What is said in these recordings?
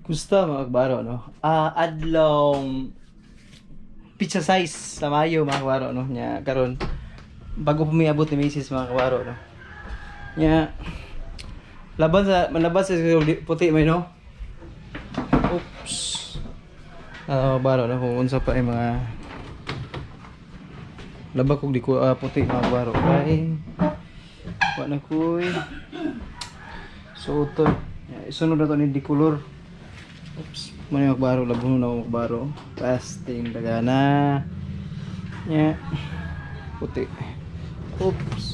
Gusto mga kabaro, no? Ah, adlong pizza size sa Mayo, mga kabaro, no? Nya karon bago pa miabot ni Mrs. mga kabaro, no? Nya laban sa manlabas sa puti may, no? Oops. Ah, kabaro, no? Kung unsa pa yung mga laba kog di ko puti, mga kabaro. Kay wa na koy suoton. Isunod na to ni di color. Oops, muna yung makbaro, labo na ako makbaro. Pasting dagana. Nya. Puti. Oops.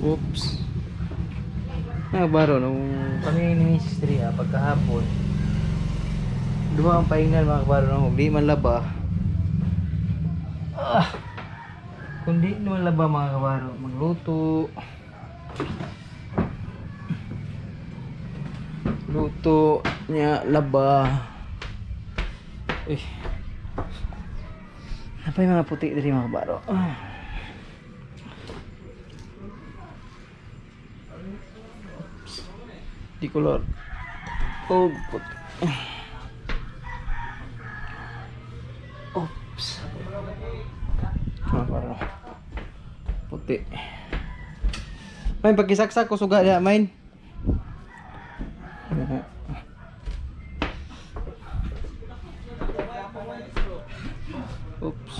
Oops. Mga nung kami ni Mrs. Tria, pagkahapon, duha ang pahingan, mga kabaro, no? Kung di man laba. Ah! Kung di man laba, mga kabaro, magluto. Luto niya, laba. Eh. Napay mga puti diri, mga kabaro. Ah. Oops. Di color. Oh, puti. Oops. Mga kabaro. Puti. Main pagkisaksak ko suga diha, main. Oops.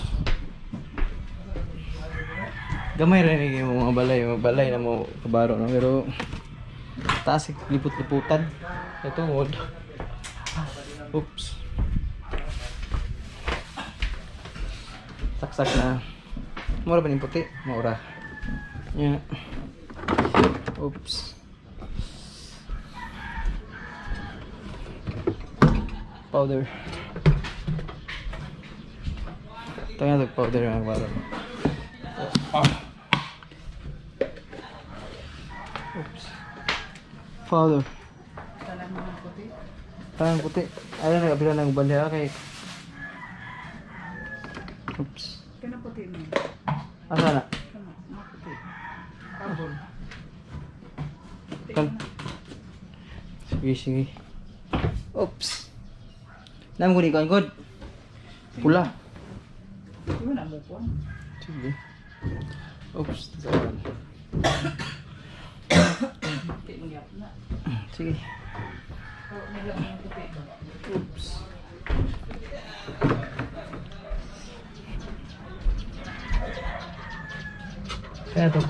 Gamay ra ni mga balay na mo kabaro, no, pero taas lipot-liputan. Ito tungod. Oops. Saksak na. Mura ba ning puti? Mura. Yeah. Oops. Powder. Ito nga powder, mga kabaro. Ah. Oops. Powder. Talang puti. Ayun, nagabila ng balya kay. Oops. Kana puti mo. Asa na? Kana, mga puti. Kabon. Kan. Sige, sige. Oops. Nam ko ni kuan god. Pula. Di mo na mo kuan. Sige. Oops, saan? Puti mo gyap na. Sige. Oh, nila mo puti ba? Oops. Kaya to.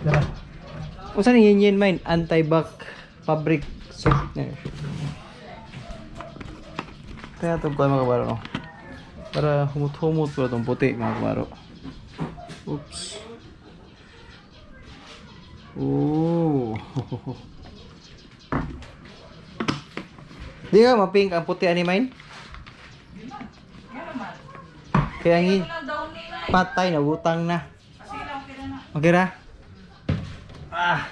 Dara. Unsa ni yin yin mine? Anti-back fabric softener. Kaya to ko, mga kabaro, no. Para humot-humot pa itong puti, mga kabaro. Oops. Oh. Di ka mapink ang puti ani mine? Kaya ang patay na butang na. Okay ra? Ah.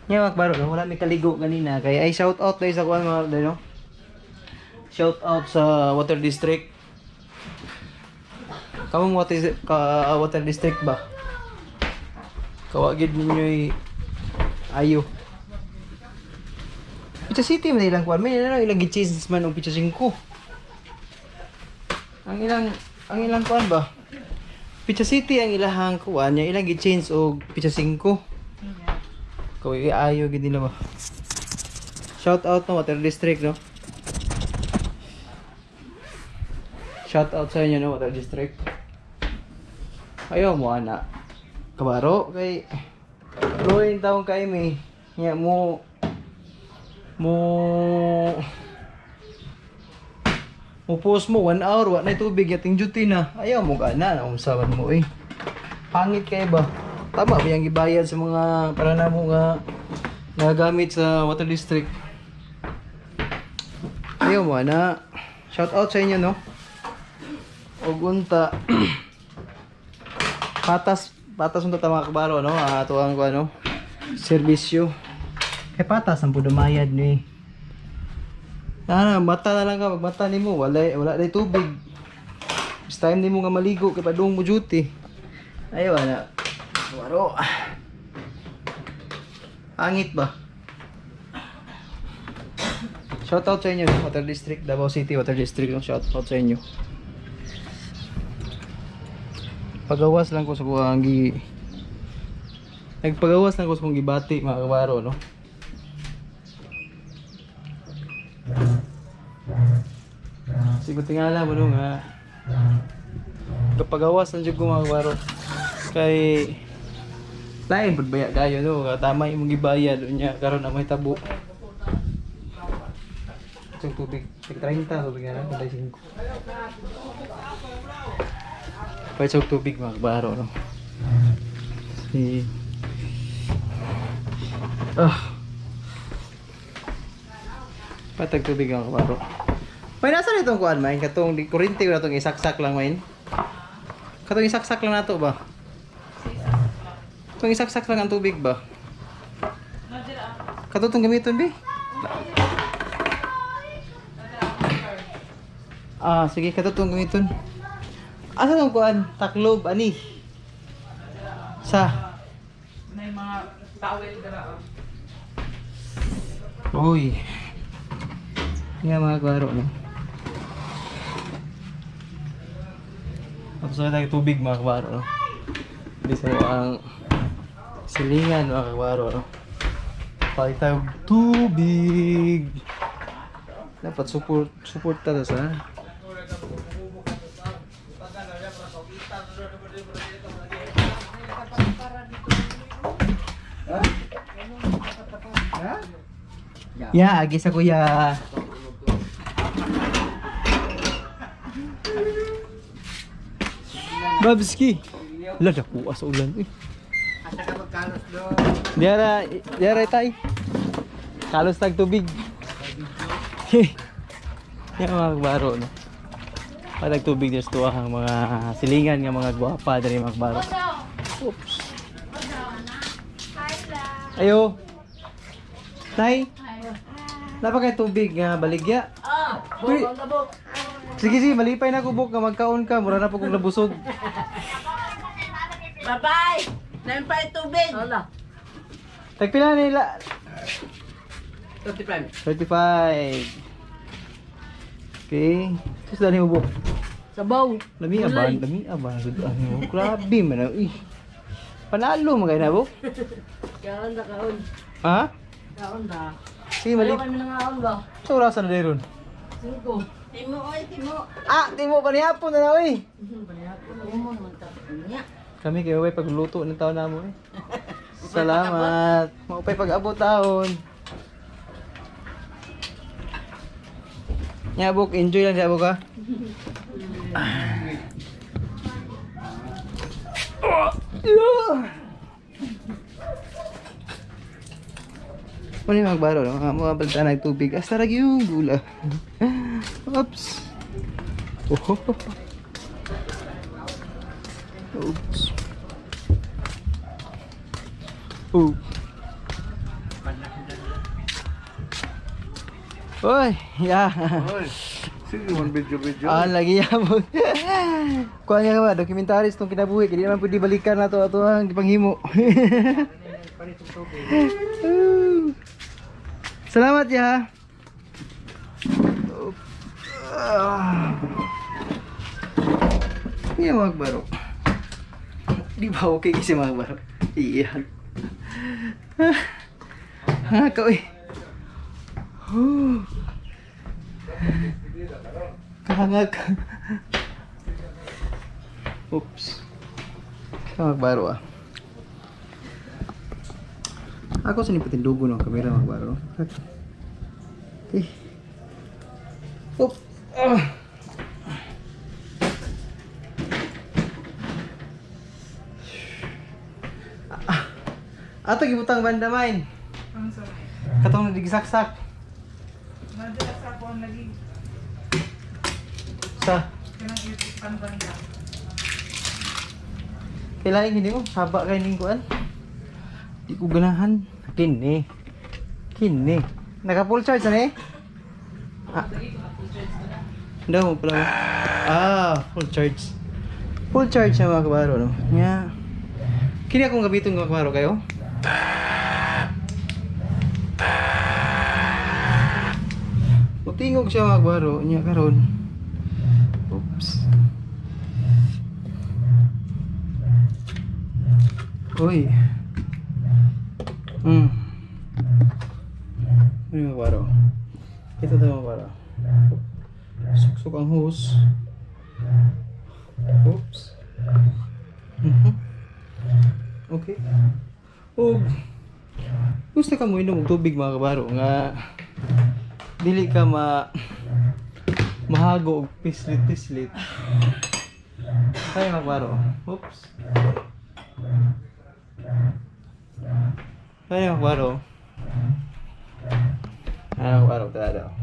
Nya mga kabaro, no? Wala may kaligo ganina kay ay shout out dahil sa kuan mga no. Shout out sa Water District. Kamong water ka Water District ba? Kawagid ninyo ayo. Picha City man ilang kuan, may ilang ilang gi-change man og Picha 5. Ang ilang kuan ba? Picha City ang ilahang kuan niya, ilang gi-change og Picha 5. Kaway ayo gid nila ba. Shout out no Water District, no. Shout out sa inyo no Water District. Ayaw mo ana. Kabaro kay Ruin taong kay mi. Nya mo mo mo post mo 1 hour wa na tubig yating duty na. Ayaw mo gana na unsa man mo eh. Pangit kay ba? Tama ba yung gibayad sa mga para na mo nga nagamit sa Water District? Ayaw mo ana. Shout out sa inyo no. Og unta patas patas unta ta, mga kabaro, no. Ato ang ano serbisyo. Kay patas ang pudumayad ni. Ana, mata na lang ka, magmata nimo, wala wala day tubig. This time nimo nga maligo kay padung mo duty. Ayaw ana. Kabaro. Angit ba? Shoutout sa inyo, Water District, Davao City Water District. No? Shoutout sa inyo. Pagawas lang ko sa kuang gi Nagpagawas lang ko sa kong gibati mga kabaro, no? Siguro tingala mo no nga. Kapagawas lang jud ko mga kabaro. Kay lain pud baya kayo no, tama imong gibayad unya karon na may tabo. Itong tubig, tig 30 tubig na lang, 35. Pwede sa tubig mga kabaro no. Si Ah. Patag tubig mga kabaro. May nasa nitong kuan main katong di kuryente ko na tong isaksak lang main. Katong isaksak lang nato ba? Katong isaksak lang ang tubig ba? Katong tong gamiton bi? Ah, sige katong tong gamiton. Asa tong kuan? Taklob ani. Sa Na yung mga towel dara. Oh. Uy. Nga mga klaro, no? Tapos na tayo tubig mga kabaro, no? Hindi sa ang silingan mga kabaro, no? Palit tayo tubig! Dapat support, support tayo sa... Ya, agi sa kuya. Babski. Lada ko sa ulan eh. Asa ka magkalos doon? Diara, diara tay. Kalos tag tubig. Yan mga baro no. Patag tubig dito sa tuwa ang mga silingan nga mga gwapa diri mga baro. Oops. Ayo. Tay. Napa kay tubig nga baligya? Ah! Uy. Bukang gabok! Sige sige, malipay na kubok nga magkaon ka, mura na po kong nabusog. Bye-bye! Namin pa yung tubig! Wala. Tagpila nila? 35. 35. Okay. Sus dali mo buk. Sabaw! Lami aba, lami aba sudan mo. Grabe man ang eh. Panalo man kay na buk. Kaon na kaon. Ha? Kaon ba? Sige, mali. Ayaw kami ng kaon ba? Sa orasan na ron. Cinco. Timo, oy, timo. Ah, timo pa nihapon na na oy. Timo naman ta. Niya. Kami kayo way pagluto ng taon namo eh. Salamat. Maupay pag-abot taon. Nya buk, enjoy lang siya buk ha. Ano yung magbaro, no? Mga mga balta ng tubig. Asta lagi yung gula. Oops. Oh. Oops. Oh. Oy, yeah. Oy, sige man video-video. Ah, lagi yabot. Kuha niya ka ba, dokumentaris tong kinabuhi. Kaya di naman pwede balikan na to ato ang gipanghimo. Salamat ya. Ah. Hindi magbaro. Di ba okay kasi magbaro? Iyan. Ha, ka eh. Huh. Kahangag. Oops. Magbaro ah. Ako sa nipatindugo ng kamera magbaro. Okay. Oop. Ah. Ah. Ato gibutang banda main. Ang sa may. Katong nagsaksak Madala sa ako ang lagi. sa Kanang YouTube panbanda. kailangan hindi mo haba kay ning kuan. Di ko ganahan. Kini. Kini. Naka full charge na eh. Ah. Hindi mo pala. Ah, full charge. Full charge na mga kabaro, no? Yeah. Kini akong gabiton mga kabaro kayo. Tingog siya mga kabaro nya karon. Oops. Uy. Ano yung mga kabaro? Ito daw mga kabaro. Suksok ang hose. Oops. Okay. Og gusto ka mo inom og tubig mga kabaro nga dili ka mahago og pislit-pislit. Kaya mga kabaro. Oops. Kaya mga kabaro. Ano mga kabaro, tara daw.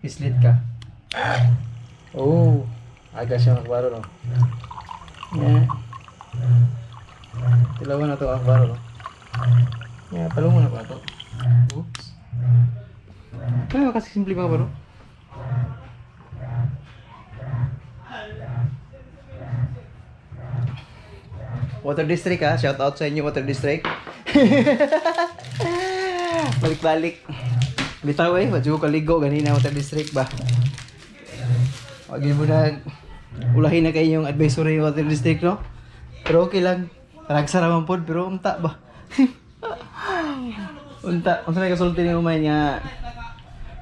Pislit ka. Oh, aga siya mga kabaro no. Yeah. Tilawan na to mga kabaro no. Yeah, palungo na pa to. Oops. Kaya kasi simple mga kabaro. Water District ha, shout out sa inyo Water District. Balik-balik. Bitaw eh, wadyo ko kaligo ganina Water District ba. Wag mo na ulahin na kayo yung advisory Water District no. Pero okay lang. Ragsara man pod pero unta ba. Unta, unsa may kasulti ni umay nga?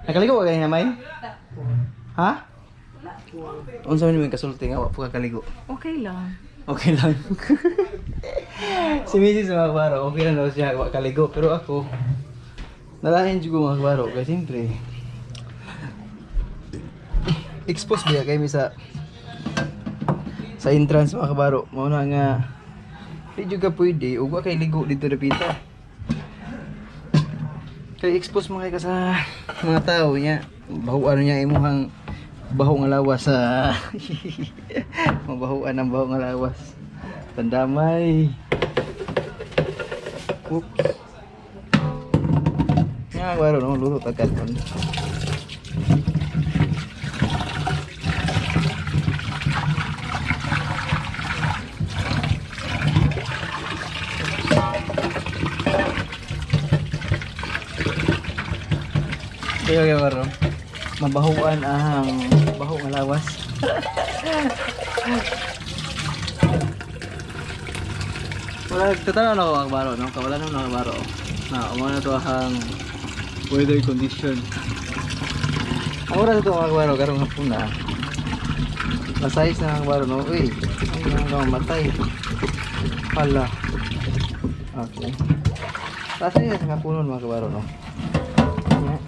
Nakaligo ka ganina may? Ha? Unsa man yung kasulti nga wa po ka kaligo? Okay lang. Okay lang. Si Mrs. mga kabaro, okay lang daw siya, wa kaligo. Pero ako, nalain jud ko mga kabaro, kaya siyempre, expose biya kay mi sa entrance mga kabaro. Mao na nga, di jud ka pwede, ug wa kay ligo dito dapita. Kay expose mo kay ka sa mga tao niya. Bahuan niya imuhang baho nga lawas sa mabahuan ang baho nga lawas. Tandamay. Oops. Nga baro no luto tagal kon. Kaya kaya baro. Mabahuan ang baho nga lawas. Wala, tatanaw na ako mga kabaro, no? Kawala na mga kabaro. Na, umano to ang weather condition. Ang oras ito mga kabaro, karong hapon na. Masayos na mga kabaro, no? Uy, ay, mga matay. Hala. Okay. Pasayos na sa kapunon mga kabaro, no? Yeah.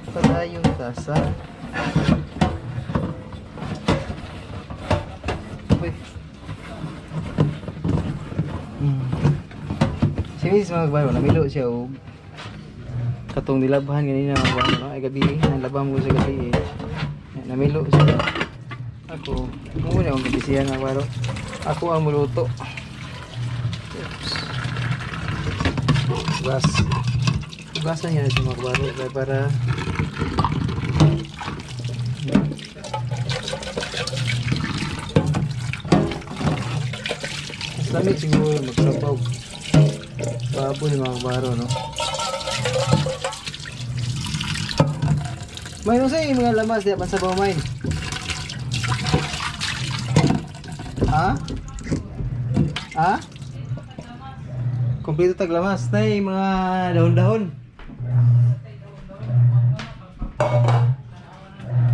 Padayon ta sa... Uy. Si Mrs. mga kabaro, namilo siya og katong nilabhan ganina mga kabaro, no? Ay gabi, nalabhan mo sa gabi eh. Namilo siya. Ako, muna akong gabi siya mga kabaro. Ako ang muluto. Oops. Hugas. Hugasan niya na siya mga kabaro kaya para mas lamig siguro magsabaw. Baboy mga kabaro, no? May sa mga lamas di pa sabaw main. Ha? Ha? Kompleto tag lamas nay mga dahon-dahon.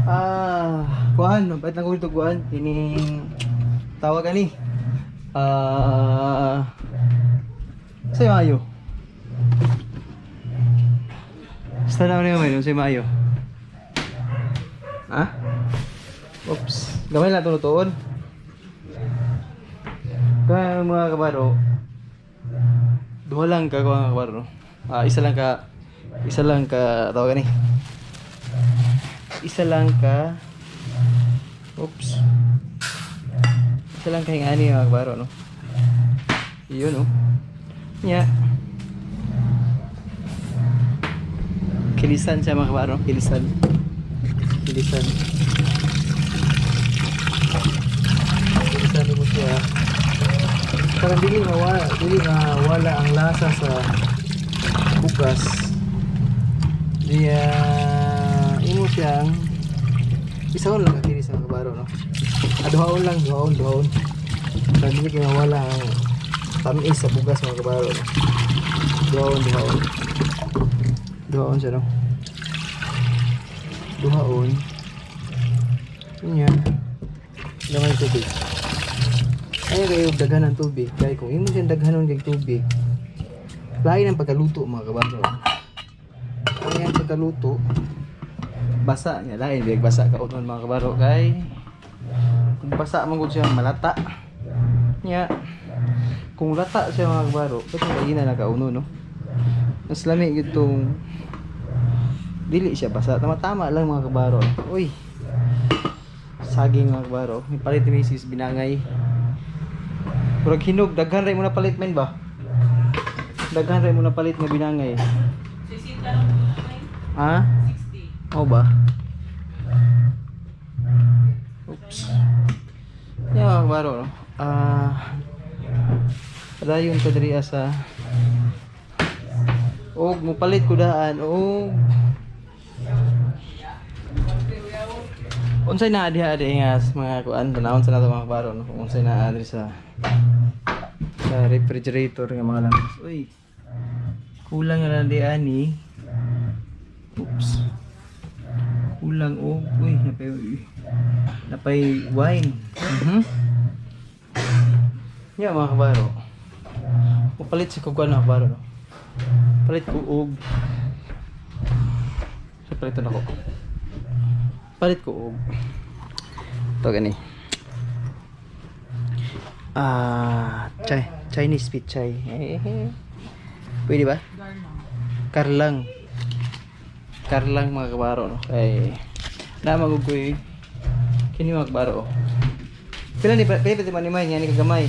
Ah, kuan, mabait lang ko dito kuan. Kining tawag ani. Ah, sa mayo. Basta na naman yun, sa mayo. Ha? Oops. Gamay lang ito. Kaya mga kabaro, duha lang ka mga kabaro. Ah, isa lang ka tawag ani. Isa lang ka. Oops. Isa lang ka hingani mga kabaro, no. Iyon, no. Nya. Kilisan siya mga kabaro, kilisan. Kilisan. Kilisan mo siya. Parang dili mawala ang lasa sa bugas. Diya imo siyang isahon lang kini sa mga kabaro no. Ah, duhaon lang, duhaon, duhaon. Para dili kay mawala ang tamis sa bugas mga kabaro no. Duhaon, duhaon. Duhaon siya no. Duhaon. Unya. Gamay tubig. Ayaw kayo daghan ng tubig. Kaya kung imo siyang daghanon kay tubig, lain ang pagkaluto mga kabaro. Lain ang pagkaluto. Basa niya lain big basa ka unon mga kabaro kay kung basa man gud siya malata. Nya kung lata siya mga kabaro, ba't lagi na nakauno no? Mas lami gyud tong dili siya basa. Tama-tama lang mga kabaro. Uy. Saging mga kabaro. May palit ni Mrs. Binangay. Murag hinog, daghan ray mo na palit men ba? Daghan ray mo na palit nga binangay. 60 lang po na may. Ha? 60. Oo ba? Oops. Yeah, mga kabaro, no? Ah, padayon ta diri sa og mupalit ko daan og unsay naa diha di nga sa mga kuan tanawon sa nato mga kabaro no kung unsay naa diri sa refrigerator nga mga langis. Uy. Kulang na lang di ani. Oops. Kulang og uy napay wine. Mhm. Yeah, mga kabaro. Mupalit sa kuan mga kabaro no. Palit ko og sa paliton ako. Palit ko og ito gani. Ah, Chinese pichay. Eh, pwede ba? Karlang. Karlang mga kabaro no. Kay na magugoy. Kini mga kabaro. Oh. Pila ni pila pila man ni may ni kagamay.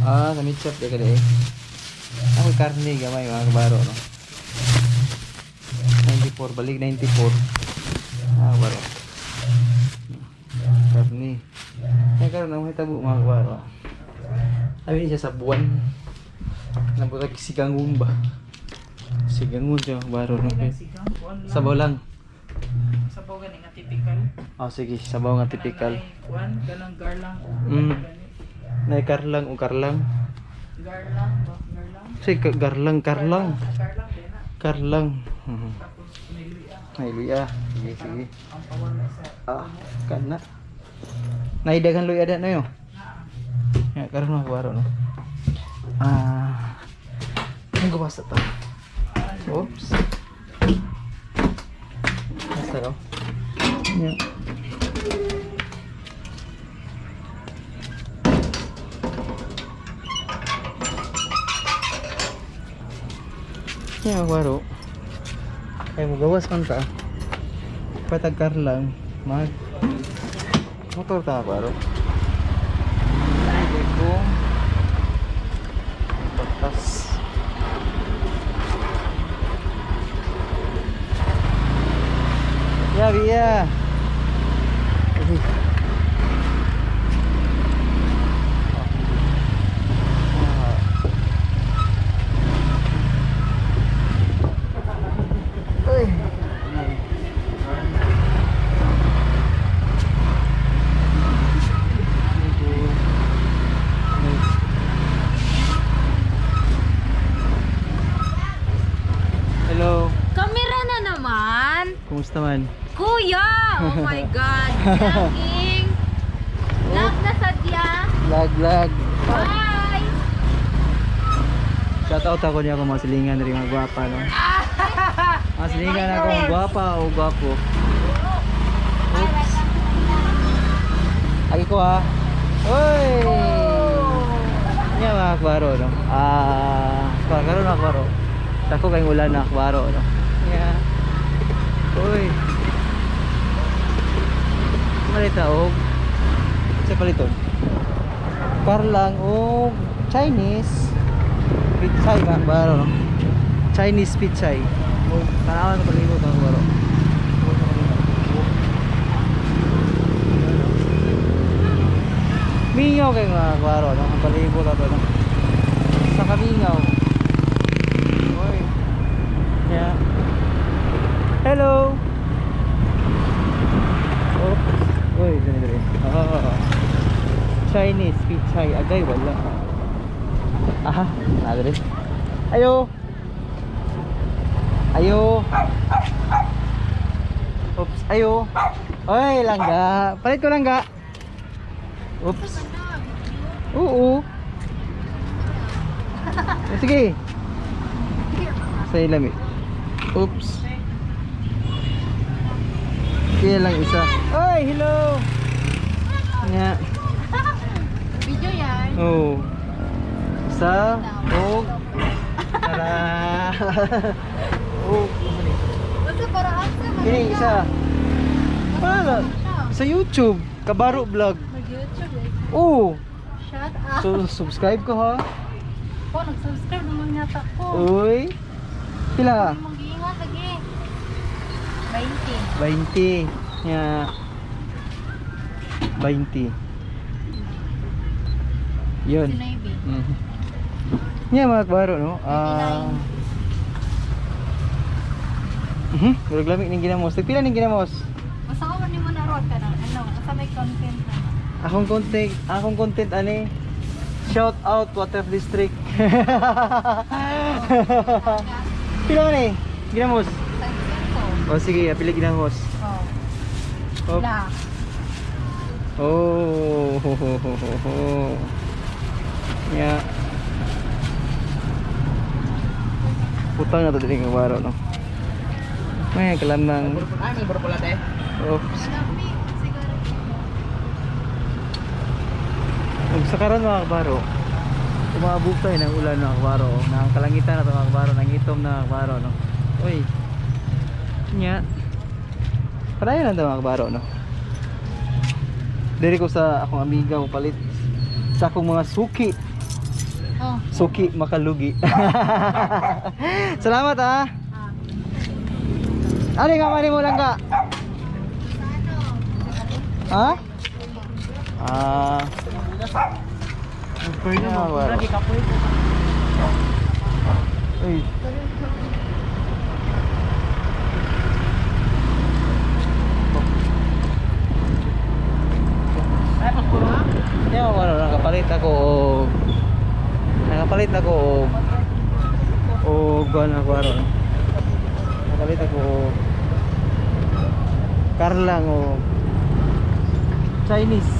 Ah, sa meat shop di ka di. Ako karne gamay mga kabaro no. 94 balik 94. Ah, kabaro. Karne. Kaya karon ang hitabo mga kabaro. Abi niya sa buwan. Nabutag sigangon ba? Sigangon siya mga kabaro no. Ilang sigang? Kuan lang. Sabaw lang. Sabaw gani nga typical. Ah, sige, sabaw nga typical. Kuan ganang garlang o gani. Nay karlang o karlang. Garlang ba? Garlang? Sige, garlang karlang. Garlang din na. Karlang. Tapos may luya. May luya. Sige, sige. Ang pawala sa Ah, kana. Naidagan luya da na yo. Ya, karon mga kabaro no. Ah. Ang gawas ta. Oops. Basta no. Yeah. Yeah, kabaro. Kay mo gawas man ta. Patagkar lang mag motor ta kabaro. Hindi ko batas. Ya, biya. Uy. Ah. Uy. Hello. Kamera na naman. Kumusta man? Kuya! Oh my God! Laging! Lag na sadya! Lag lag. Bye! Shout out ako niya ako mga silingan rin mga gwapa no. Mga silingan ako mga gwapa o gwapo. Oops. Agi ko ha. Oy! Nya mga akbaro no. Ah, karon mga akbaro. Dako kayong ulan na akbaro no. Nya. Uy. Malita og sa paliton. Karlang og Chinese pichay mga akbaro no. Chinese pichay. Og tanawan sa palibot mga akbaro. Mingaw kay mga akbaro no. Ang palibot ato no. Sa kamingaw. Hello. Oops. Uy, dali dali. Oh. Chinese pichay agay wala. Aha, nadali. Ayo. Ayo. Oops, ayo. Oy, langga. Palit ko langga. Oops. Oo. Eh, sige. Sa ilami. Oops. Kaya lang isa. Oy, hello. Nga. Video yan. Oh. Isa, og. Tara. Oh. Basta para asa man. Kini isa. Wala. Sa YouTube, Kabaro Vlog. Mag-YouTube eh. Oo. Shut up. So subscribe ko ha. Ko nag-subscribe naman yata ko. Uy. Pila? Mag-iingat lagi. 20. 20. Ya. 20. Yun. 19. Yeah, mga kabaro, no? Ah. Murag lami ning ginamos. Tagpila ning ginamos? Basta ko man nimo na ron ka ng ano, basta may content na. Akong content ani. Shout out Water District. Pila man eh? Ginamos. Sa Oh sige, pila ginamos. Oh. Oh. La. Oh. Ho, ho, ho, ho, ho. Yeah. Putang na to dili nga baro no. May kalamang. Ay, may pula te. Oops. Lami, siguro. Ug sa karon mga kabaro, umaabot tayo ng ulan mga kabaro. Na ang kalangitan na to mga kabaro, nangitom na mga kabaro no. Uy. Nya. Padayon lang to mga kabaro no. Diri ko sa akong amiga mo palit sa akong mga suki. Oh. Suki makalugi. Salamat ah. Ah. Ano nga mani mo lang ka? Sa ano? Ha? Ah. Ah, wala. Lagi kapoy ko. Uy. Ay, paspuro ha? Kaya ako ano, nakapalit ako og ano ako aron. Nakapalit ako og Karlang o Chinese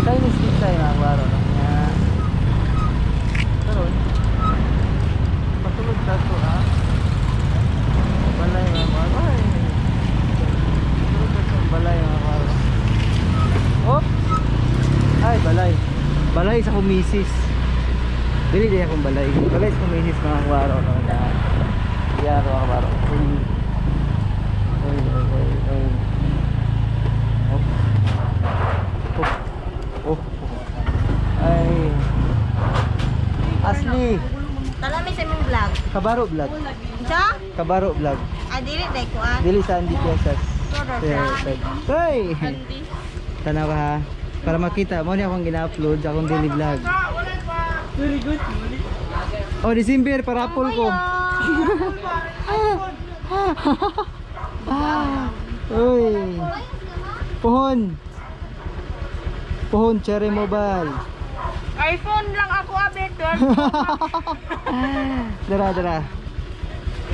Chinese pizza na ako aron. Kaya karon patulog ta to ha. Balay mga kabaro. Ay. Patulog ta to balay mga kabaro. Oh. Ay, balay. Balay sa akong misis. Dili di akong balay. Balay sa akong misis mga kabaro. No, na, iya mga kabaro. Uy. Uy, uy, uy, uy. Oh. Oh. Oh. Ay. Asli. Talami sa imong vlog. Kabaro vlog. Sa? Kabaro vlog. Ah, dili day kuan. Dili sa Andy Piesas. Hey! Tanaw ka ha. Para makita mo niya akong gina-upload sa akong daily vlog. Very good. Oh, December, parapol ko. Uy. Pohon. Pohon, Cherry Mobile. iPhone lang ako, abet. Dara, dara.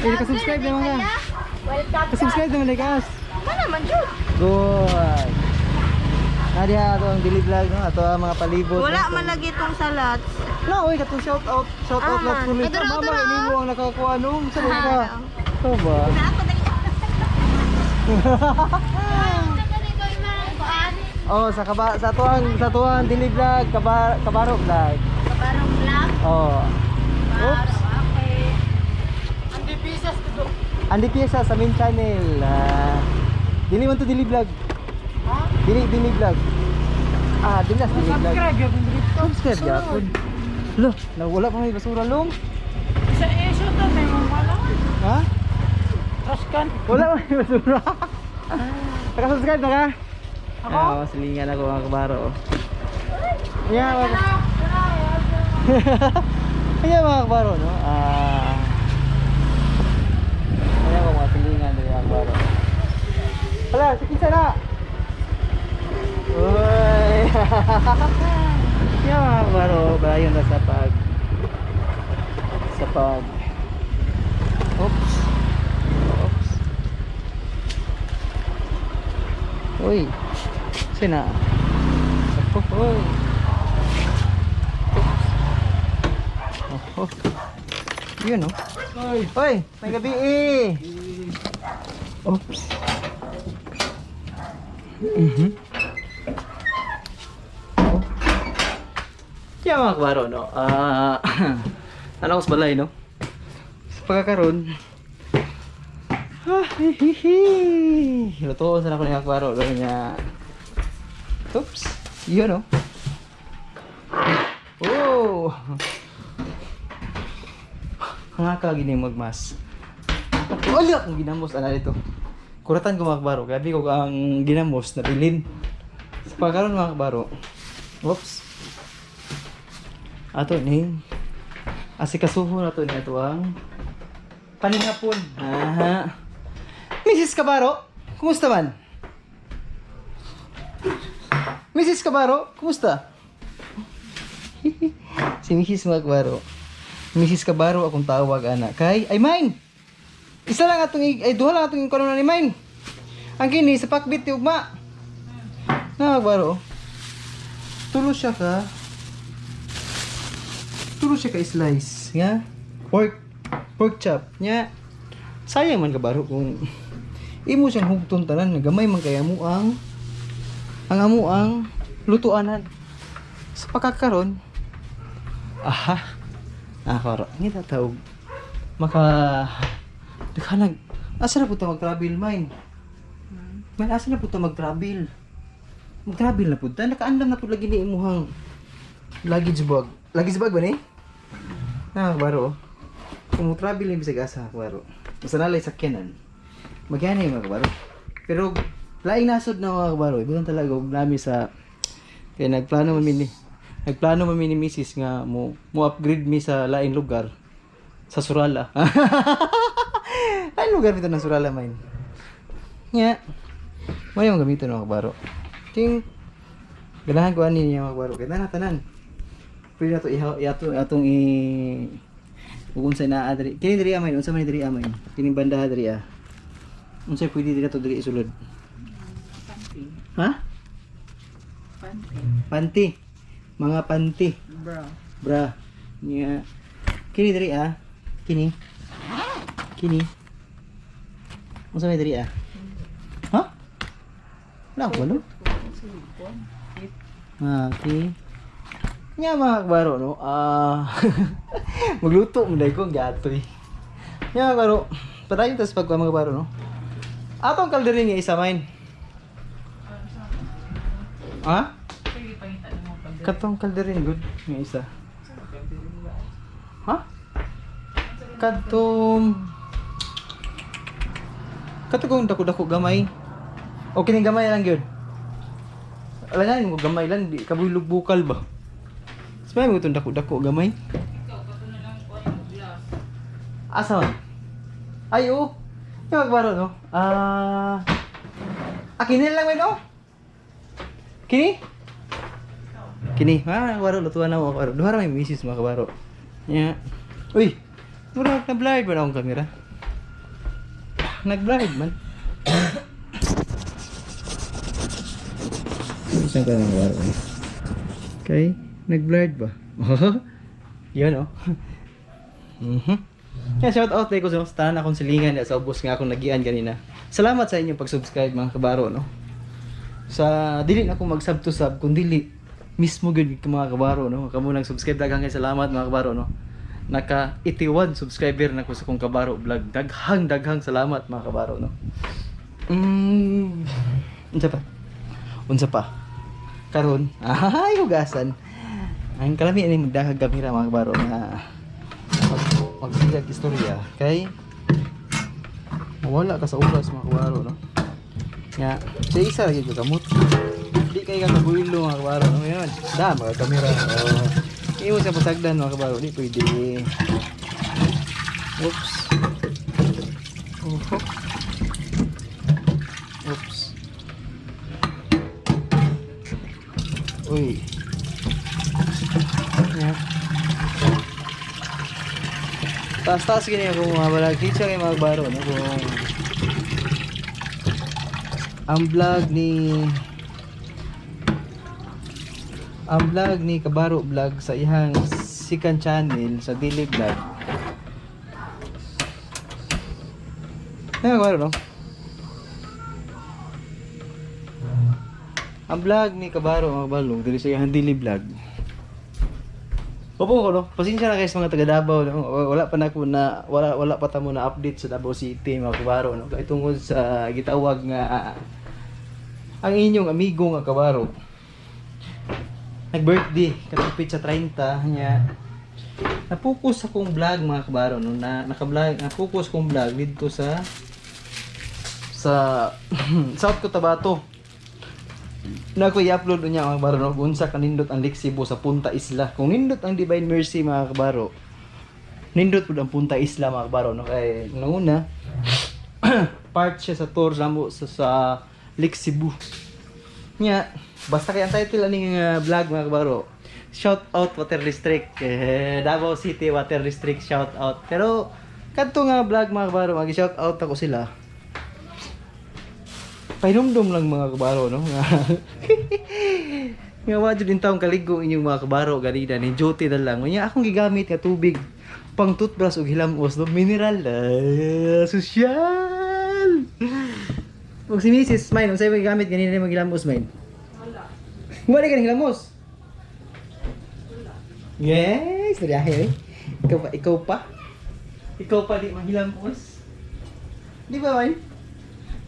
Eh, ka-subscribe naman ka. Welcome. Ka-subscribe naman like us. Mana man jud. Good. Nadia ato ang daily vlog no, ato ang mga palibot. Wala man lagi tong salad. Na, oy katong shout out, shout out Ah, lahat tuloy. Adara, Mama, adara. ini mo ang nakakuha nung sa ka. Ah, Ito ba? Na ako dali. Oh, sa kaba sa tuang daily vlog, kaba, kabaro vlog. Kabarong vlog. Oh. Oops. Okay. Andi pisas to. Andi Piesa sa main channel. Ah, dili man to dili vlog. Ha? Dili dili vlog. Ah, dili nas dili vlog. Subscribe yung dito. Subscribe gyapon. Lo, nawala pa may basura long. Sa issue to, may mga malaman. Ha? Trash can. Wala pa may basura. Naka-subscribe na ka? Ako? Ah, silingan ako mga kabaro. Yeah, mga Kaya mga kabaro, no? Ah. Kaya ako mga silingan diri. kabaro. Hala, si kinsa na? Uy. Yeah, mga kabaro, padayon na sa pag Oops. Oops. Uy. Sina. Uy. Oops. Oh, oh. Yun oh. Oy. Uy, may gabi eh. Oops. Oh. Kaya mga kabaro, no? Ah, ano ko sa balay, no? Sa pagkakaroon, ah, hihihi. Lutuon sana ko ni mga kabaro, no? Niya. Oops. Yun, no? Oh! Hanga ka gini magmas. Wala akong ginamos ana dito. Kuratan ko mga kabaro, grabe ko ang ginamos na bilin. Sa pagkaroon mga kabaro. Oops. Ato ning asikasuho na to ni ato ang panihapon. Aha. Mrs. Kabaro, kumusta man? Mrs. Kabaro, kumusta? Si Mrs. mga kabaro. Mrs. Kabaro akong tawag ana. Kay ay mine. Isa lang atong ay duha lang atong kanon ni mine. Ang kini sa pakbit ti ugma. Na kabaro. Tulo siya ka. Tulo siya ka slice nga. Pork pork chop nya. Sayang man kabaro kung imo siyang hugton tanan nga gamay man kay amo ang amo ang lutuanan. Sa pagkakaron, aha. Ah, karo. Ngita tawag. Maka naghanag. Asa na po ta mag-travel, mine? Mine, asa na po ta mag-travel? Mag-travel na po ta. Nakaandam na po lagi ni imuhang luggage bag. Luggage bag ba ni? Ah, baro. Kung mo travel ni bisag asa, baro. Basta nalay sakyanan. Magyani mga kabaro. Pero laing nasod na mga kabaro. Ibutan talaga og nami sa kay nagplano man mi ni misis nga mo mo upgrade mi sa laing lugar sa Surala. Laing lugar bitaw ng Surala man. Nya. Mo yung gamiton mga kabaro. Ting ganahan ko ani niya mga kabaro. Kay tanan tanan. Pwede na to ihaw iato atong i ug unsay naa diri. Kini diri amay, unsa man ni diri amay? Kining banda diri ah. Unsay pwede diri to diri isulod? Panty. Ha? Panty. Panty. Mga panty. Bro. Bra. Nya. Kini diri ah. Kini. Kini. Unsa may diri ah? Ha? Wala ko no? Ah, okay. Nya mga kabaro no. Ah, magluto mo dai ko ang gatoy. Nya mga kabaro, padayon tas pagkuha mga kabaro no. Atong kalderin nga isa main. Ha? Sige, pangita na mo pag Katong kalderin good nga isa. Ha? Katong Katong dako-dako gamay. O kining gamay lang gyud. Alangan mo gamay lang di kabuylog bukal ba. Smay mo itong dako-dako gamay. Ikaw, kato na lang ko ang glass. Asa man? Ay, oo. Yung magbaro, no? Ah... Ah, kini lang man, oh. Kini? Kini. Ah, kabaro, lutuan na mo, kabaro. Duha ra may misis, mga kabaro. Yeah. Uy! Mura, nag-blurred ba na akong camera? Nag-blurred man. Isang ka ng kabaro. Eh. Okay. Nag-blurred ba? Yun, oh. Yeah, shout out ko sa tanan akong silingan sa ubos nga akong nagian kanina. Salamat sa inyong pag-subscribe mga kabaro no. Sa dili na ako mag-sub to sub kun dili mismo gyud mga kabaro no. Kamo nang subscribe daghang kay salamat mga kabaro no. Naka 81 subscriber na ko sa kong kabaro vlog. Daghang daghang salamat mga kabaro no. Unsa pa? Unsa pa? Karon, ay hugasan. Ang kalami ani magdahag kamera mga kabaro nga magsigag istorya kay mawala ka sa oras mga kabaro no. Nga sa isa lagi ko kamot. Di kay ka kabuilo mga kabaro no. Yun. Da mga kamera. Oh. Imo sa pasagdan mga kabaro di pwede. Oops. Oho. Yeah. Taas-taas gini ako mga balag. Kitsa kay mga baro no kung ang vlog ni Kabaro Vlog sa ihang second channel sa Dili Vlog. Ay, kabaro no? Ang vlog ni Kabaro mga balong dili sa ihang Dili Vlog. Opo ko no. Pasensya na guys mga taga Davao no. Wala pa na ko na wala pa ta mo na update sa Davao City mga kabaro no. Kay tungod sa gitawag nga ang inyong amigo nga kabaro nag-birthday katong petsa 30 niya. Na-focus akong vlog mga kabaro no, na naka-vlog, na-focus akong vlog didto sa South Cotabato. Na ako i-upload niya mga kabaro no, kung unsa kanindot ang Lake Cebu sa Punta Isla. Kung nindot ang Divine Mercy mga kabaro, nindot pud ang Punta Isla mga kabaro no, kay nanguna part siya sa tour namo sa Lake Cebu. Nya, basta kay ang title ani nga vlog mga kabaro, shout out Water District, Davao City Water District shout out. Pero kadto nga vlog mga kabaro, magi-shout out ako sila. Pahinumdum lang mga kabaro no. Nga wa jud intawong kaligo inyong mga kabaro ganina ni duty na lang. Unya akong gigamit nga tubig pang toothbrush ug hilamos no, mineral. Sosyal. Ug si Mrs. Mine, unsay imong gigamit ganina imong hilamos mine? Wala. Wala ka hilamos. Wala. Yes, diri eh. Ikaw pa, ikaw pa. Ikaw pa di manghilamos. Di ba man?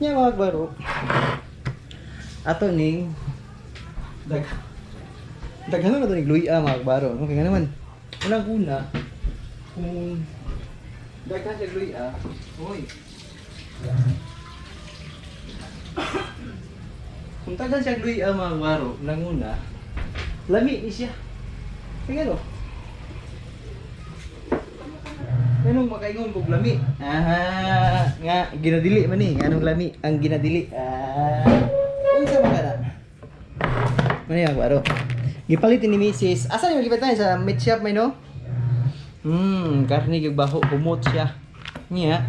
Nya mga kabaro. Ato ning daghan na to ning luya mga kabaro. No kay nga naman unang una kung daghan siya luya, oy. Kung daghan siya luya mga kabaro, nanguna lami ni siya. Kaya no? Anong makaingon kog lami? Ah, nga ginadili man ni, anong lami ang ginadili? Ah, unsa man kana? Mani ang baro. Gipalit ni Mrs. Asa ni magipalit tayo sa meat shop may no? Karne gyud baho kumot siya. Niya.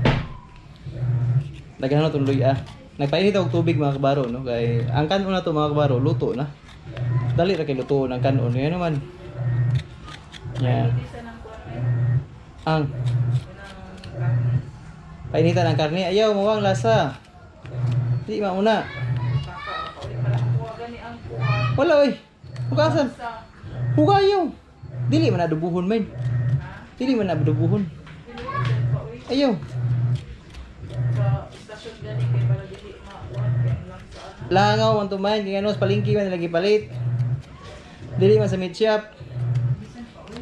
Daghan na tong luya. Nagpainit og tubig mga kabaro no kay ang kanon na to mga kabaro luto na. Dali ra kay luto ang kanon ngayon naman. Yeah. Ang painitan ang karne, ayaw mawang lasa. Di mauna. Wala oy. Hugasan. Hugayaw. Dili man adubuhon man. Dili man adubuhon. Ayaw. Langaw man to man, kay ano sa palengke man lagi palit. Dili man sa meat shop.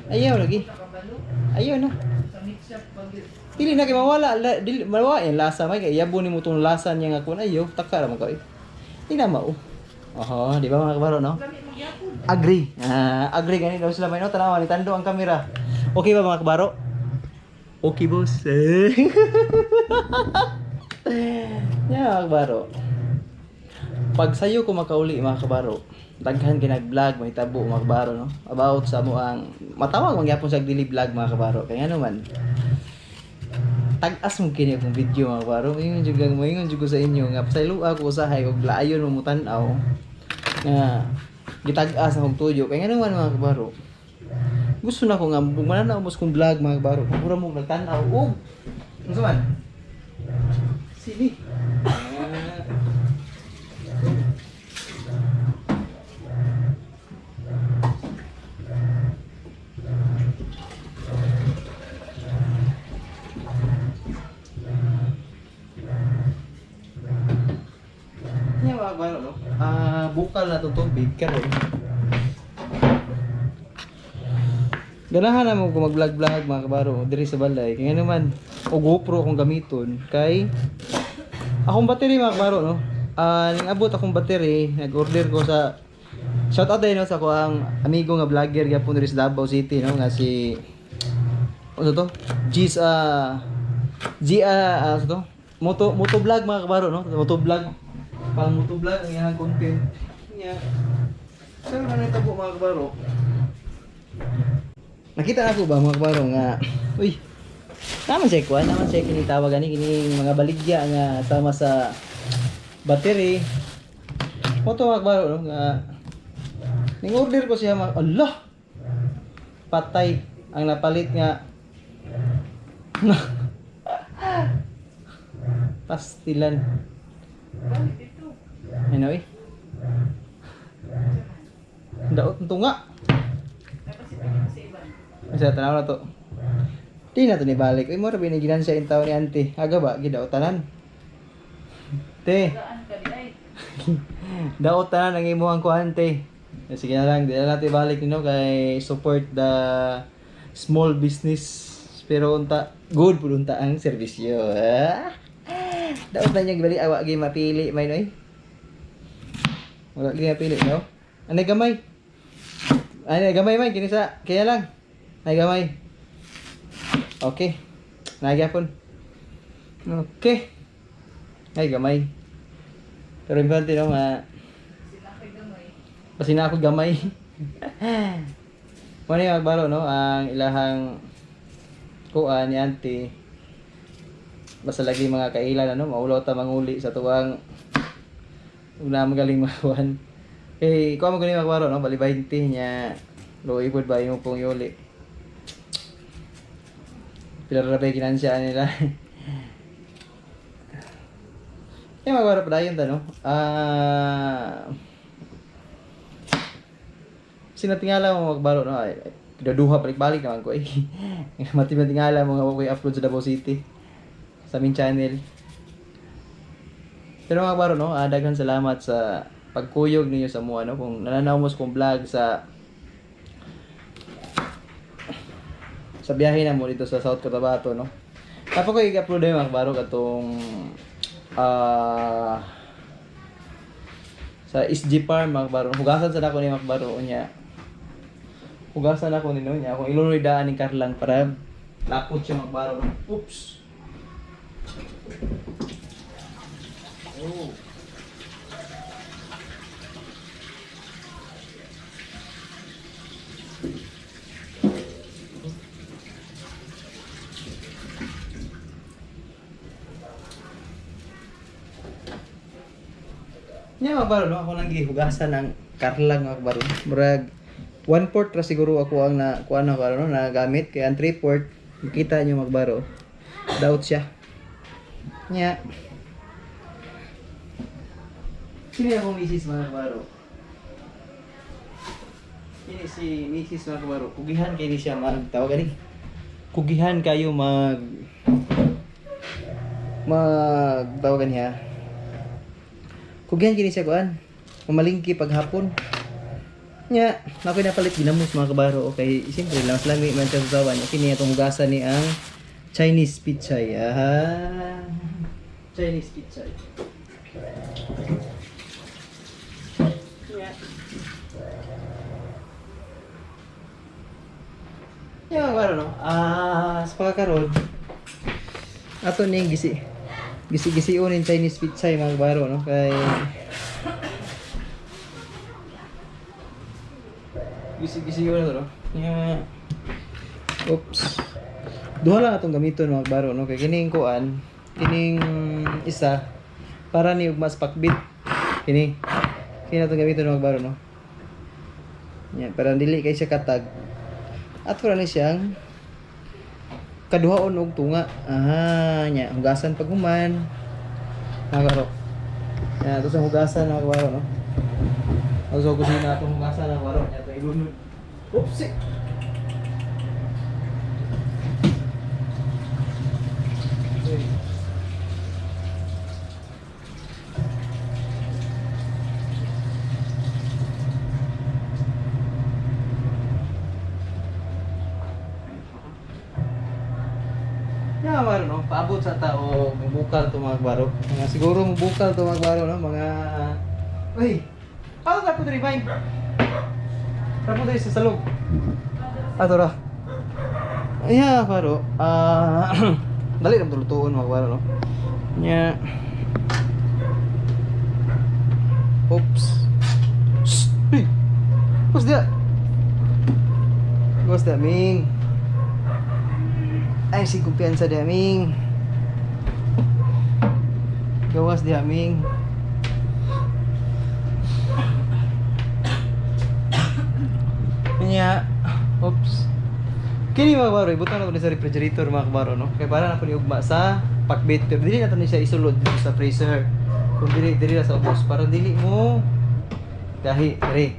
Ayaw lagi. Ayaw na. Dili na kay mawala, dili mawala yung lasa may kay yabo nimo tong lasa niya nga kun ayo, taka ra man ka. Di na mao. Oho, di ba mga kabaro no? Agree. Agree gani daw sila may no, tanawa ni tando ang kamera. Okay ba mga kabaro? Okay boss. Yeah, mga kabaro. Pag sayo ko makauli mga kabaro, daghan kay nag-vlog, may tabo mga kabaro no. About sa mo ang matawag man gyapon sa dili vlog mga kabaro. Kaya ano man, tag-as mo kini akong video mga kabaro. Ingon jud kang moingon jud ko sa inyo nga pasayloa ko usahay og laayon mo mutan-aw nga gitag-as akong tuyo. Kaya nga naman mga kabaro, gusto na ko nga mananaw mo sa kong vlog mga kabaro. Mura mo nagtan-aw og unsa man? Sini. Nya mga kabaro no? Bukal na itong tubig karon. Ganahan na mo kung mag-vlog-vlog mga kabaro diri sa balay. Kaya naman og GoPro akong gamiton kay akong battery mga kabaro no. Ning abot akong battery, nag-order ko sa shout out din no sa kuang amigo nga vlogger gyapon diri sa Davao City no nga si ano to? G's G ano to? Moto vlog mga kabaro no. Moto vlog. Pang moto vlog ang iyang content. Nya. Pero ano ito po mga kabaro? Nakita na ko ba mga kabaro nga uy, naman siya kuan, naman siya kini tawag ani kining mga baligya nga sama sa battery. Mo to mga kabaro no nga ning order ko siya mga Allah. Patay ang napalit nga pastilan. Balik ito. Ano eh? Daot ng tunga. Tapos ito mo sa iba. Kasi tanaw na to. Di na to ni balik. Uy, mura binigilan siya yung tao ni auntie. Aga ba? Gidaot tanan. Te, Gaan ka di ay. daot tanan ang imuhang kuan te. Eh, sige na lang, di na natin balik nino kay support the small business. Pero unta, good pud unta ang serbisyo. Ah? Daot na niya gibalik awa gi mapili may noy. Wala gi mapili no. Anay gamay. Anay gamay man kini sa kaya lang. Anay gamay. Okay. Nagyapon. Okay. Ay gamay. Pero importante no nga Sila kay gamay. kasi na ako gamay. Muna yung magbaro, no? Ang ilahang kuan ni auntie. Basta lagi mga kailan, ano? Maulaw ta manguli sa tuwang una magaling makuan. Eh, kuha mo gani magbaro, no? Bali 20 niya. Luoy pod ba yung pong yuli. Pila ra ba yung ginansya nila? Eh, magbaro pa dayon ta, no? Ah... Sinatingala mo magbaro no ay, ay, kidaduha balik-balik naman ko eh. Mati-matingala mo nga ako upload sa Davao City sa aming channel. Pero mga baro no, daghan salamat sa pagkuyog ninyo sa mua no kung nananaw mo sa kong vlog sa biyahe na mo dito sa South Cotabato no. Tapos ko i-upload yung mga baro katong ah sa SG Farm mga baro. Hugasan sa dako ni mga baro unya. Hugasan ako nino niya. Akong ilunoy daan ni Carlang para lapot siya magbaro. Oops. Oh. Nya magbaro no, ako nang gihugasan ng karlang magbaro. Murag 1/4 ra siguro ako ang na kuan na no na gamit kay ang 3/4 makita niyo magbaro. Daot siya. Nya. Sino akong misis mga kabaro? Kini si misis mga kabaro. Kugihan kay ni siya mag tawag ani. Kugihan kayo mag mag tawag ani ha. Kugihan kini siya kuan. Mamalingki paghapon. Nya, ako napalit ginamos mga kabaro. Okay, siyempre lang lami man siya sa sawan. Okay niya itong hugasan ni ang Chinese pichay. Aha. Chinese pichay. Nya. Nya mga kabaro no. Ah, sa pagkakaroon. Ato ning gisi. Gisi-gisi unin Chinese pichay mga kabaro no kay gisi-gisi yun na to, no? Nga. Oops. Duha lang atong gamiton mga baro, no? Kay kining kuan, kining isa para ni ugmas pakbit. Kini. Kini atong gamiton mga baro, no? Nya, para dili kay siya katag. At wala ni siyang kaduhaon og tunga. Aha, nya, hugasan pag human. Mga baro. Nya, ato sa hugasan mga baro, no? Ato sa kusina atong hugasan mga baro, nya ato ilunod. Oops. Eh. Uy. Ya, baro no, paabot sa tao, mubukal to mga baro. Mga siguro mubukal to mga baro no, mga Uy. Ato na po diri, Mike. Tara po diri sa salog. Ato ra. Ya, baro. Ah, dali lang tulutuon mga baro no. Nya. Oops. Shh. Uy. Oops dia. Gawas daming. Ay, si kumpiyansa daming. Gawas daming. Kanya, oops. Kini mga kabaro, ibutang na to ni sa refrigerator mga kabaro, no? Kay para na po ni ugma sa pakbet. Pero dili na to ni siya isulod dito sa freezer. Kung dili, dili na sa ubos. Para dili mo dahi, diri.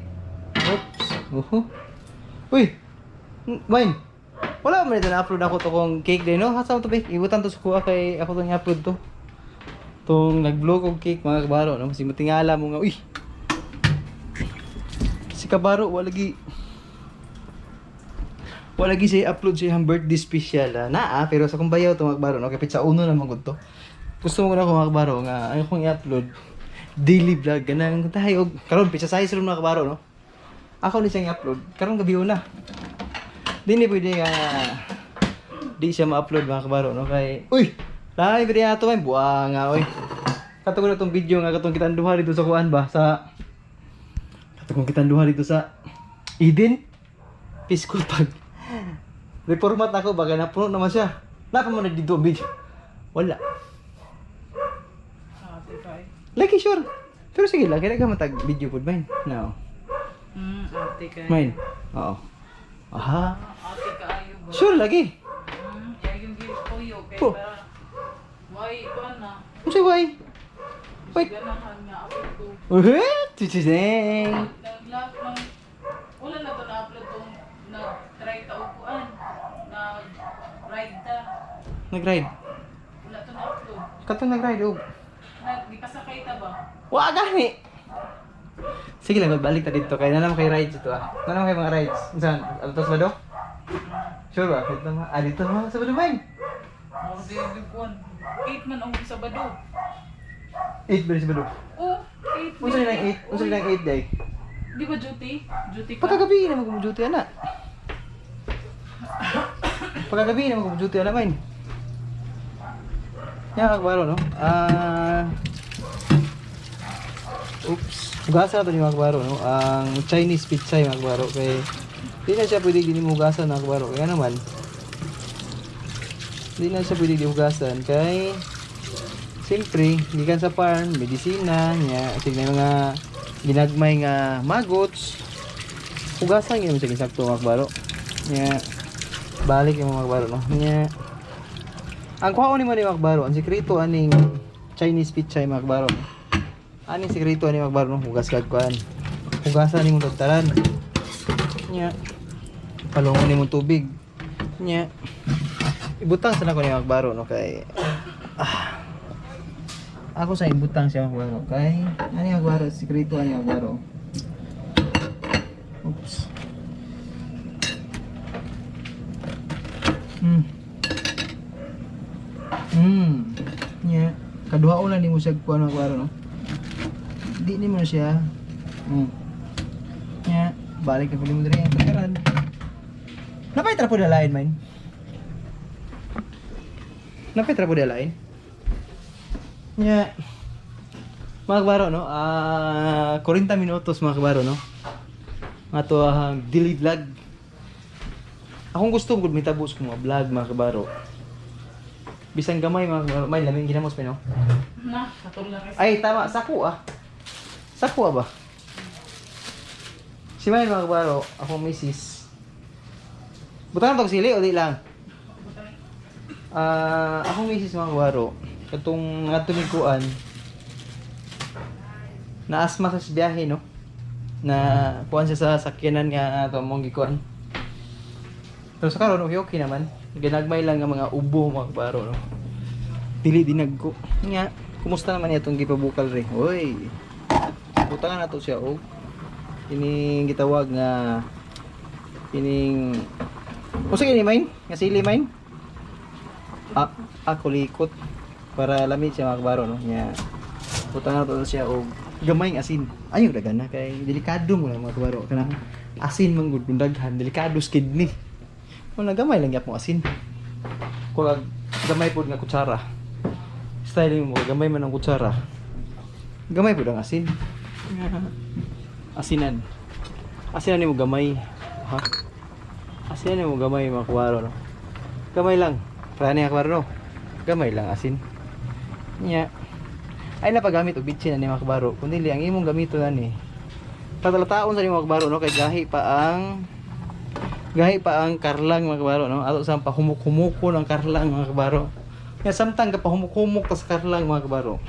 Oops. Uhu. Uy! Mine! Wala man ito na-upload ako to kong cake din, no? Hasa mo to, be? Ibutan to sa kuha kay ako itong i-upload to. Tong nag-vlog og cake mga kabaro, no? Kasi matingala mo nga, uy! Si kabaro, wala lagi. Wala lagi siya i-upload siya ang birthday special. Ah. Naa, pero sa kumbayaw to mga kabaro, no? Kay pizza uno naman gud to. Gusto mo na ako mga kabaro nga ayaw kong i-upload daily vlog ganang tayo og karon pizza size ron mga kabaro, no? Ako ni siyang i-upload karon gabi una. Di ni pwede nga di siya ma-upload mga kabaro, no? Kay uy, lahi pwede ato may buang nga oy. Kato ko na tong video nga katong kitang duha dito sa kuan ba sa katong kitang duha dito sa Eden Peaceful Pag. Reformat ako bagay napuno naman siya. Napa mo na dito ang video. Wala. Ate kay. Lagi sure. Pero sige lang, kaya ka matag video po mine. No. Ate kay. Mine. Oo. Aha. Ate kaayo ba? Sure lagi. Yung gipuyo kay Po. para why kuan na. Unsay why? Wait. Ganahan nga ako ko. Uhe, titideng. Nag-lock ng wala na to na-upload tong nag-try ta og kuan. Nag-ride ta. Nag-ride. Wala to na-upload. Katong nag-ride og. Nag gipasakay ta ba? Wa gani. Sige lang, balik ta dito kay na naman kay rides ito ah. Na naman kay mga rides. Unsan? Altos ba do? Sure ba? Dito ma. Ah, dito ma sa Dubai. Mo di yung kuan. 8 man ang Sabado. 8 ba sa Sabado? Oh, 8. Unsa ni nang 8? Unsa ni nang 8 day? Di ba duty? Duty ka? Pagkagabi na mag duty ana. Pagkagabi na mag duty ana main. Yan kagbaro no. Ah. Oops. Hugasan na to ni mga kabaro, no? Ang Chinese pizza mga kabaro. Kay di na siya pwede din hugasan mga kabaro. Kaya naman, di na siya pwede di hugasan. Kay, siyempre, gikan sa farm, medisina, nya, sige na yung mga ginagmay nga maggots. Hugasan yun siya sakto mga kabaro. Nya, balik yung mga kabaro, no? Nya, ang kuha ni mo ni mga kabaro, ang sikreto aning Chinese pizza mga kabaro. Aning sikreto ani mga kabaro, no? Hugas kag kuan. Hugasan nimo tagtaran. Nya, palungon nimo tubig. Nya, ibutang sa nako ni mga kabaro, no? Kay ako sa ibutang siya mga kabaro kay ani mga kabaro, sikreto ani mga kabaro. Oops. Yeah. Kaduha lang nimo siya kuan mga kabaro, no? Di nimo na siya. Yeah. Balik na pud nimo diri ang takaran. Napay trapo dalain man. Napay trapo dalain. Yeah. Mga kabaro, no? Ah, 40 minutos mga kabaro, no? Nga to ang daily vlog. Akong gusto gud mitabo sa mga vlog mga kabaro. Bisan gamay mga kabaro, may laming ginamos pa no. Na, katong lang kay Ay tama, sako ah. Sako ah ba? Si May mga kabaro, akong misis. Butangan tog sili o di lang? Ah, akong misis mga kabaro, katong ngadto ni kuan. Naasma sa biyahe no. Na kuan siya sa sakyanan nga ato mong gikuan. Pero sa karon okay okay naman. Ginagmay lang ang mga ubo mga kabaro no. Dili dinagko. Nga, kumusta naman itong gipabukal re? Hoy. Butangan nato siya og ining gitawag nga ining Unsa kini main? Nga sili main? Ah, ako likot para lamit siya mga kabaro no. Nya. Butangan nato siya og gamay nga asin. Ayaw dagan na kay delikado mo na mga kabaro kanang asin man gud kung daghan delikado sa kidney. Wala gamay lang gyapon asin. Kung gamay pod nga kutsara. Style mo gamay man ang kutsara. Gamay pod ang asin. Asinan. Asinan nimo gamay. Ha? Asin mo gamay mga kabaro no. Gamay lang. Para ni kabaro no. Gamay lang asin. Nya. Ay napagamit og bitsin ani mga kabaro. Kun dili ang imong gamito na ni. Tatalataon sa nimo mga kabaro no kay gahi pa ang karlang mga kabaro no. Ato sa pahumuk-humuko ng karlang mga kabaro. Nya samtang ka pahumuk-humuk ta sa karlang mga kabaro.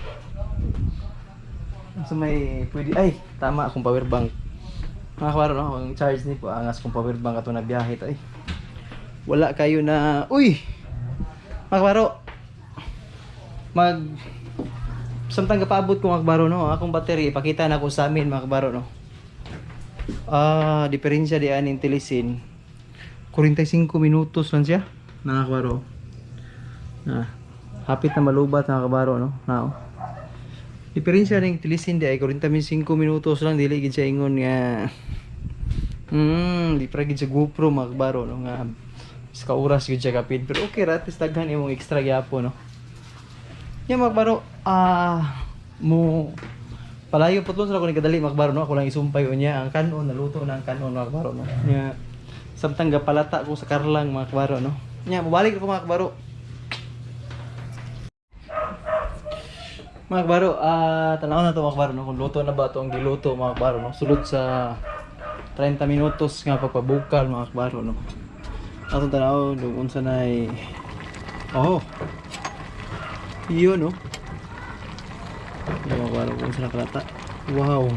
So may pwede ay tama akong power bank. Mga kabaro no, ang charge ni po angas kong power bank ato na biyahe ta eh. Wala kayo na uy. Mga kabaro. Mag samtang kapaabot ko mga kabaro no, akong battery ipakita na ko sa amin mga kabaro no. Ah, diferensya di aning tilisin. 45 minutos lang siya, mga kabaro. Na, hapit na malubat mga kabaro no. Nao. Diferensya ning tilisin di ay 45 minutos lang dili gid siya ingon nga di pra gid sa GoPro mga kabaro no nga sa ka oras gid siya kapid pero okay ra at least daghan imong extra gyapon no. Nya mga kabaro, mo palayo putlon sa ako ni kadali mga kabaro no, ako lang isumpay unya ang kanon naluto na ang kanon mga kabaro no. Nya samtang gapalata ko sa karlang mga kabaro no. Nya mobalik ko mga kabaro. Mga kabaro, tanaw na to mga kabaro no, kung luto na ba to ang giluto mga kabaro no. Sulod sa 30 minutos nga pagpabukal mga kabaro no. Atong tanaw kung unsa nay. Oh. Iyon no. Mga kabaro kung unsa na kalata. Wow.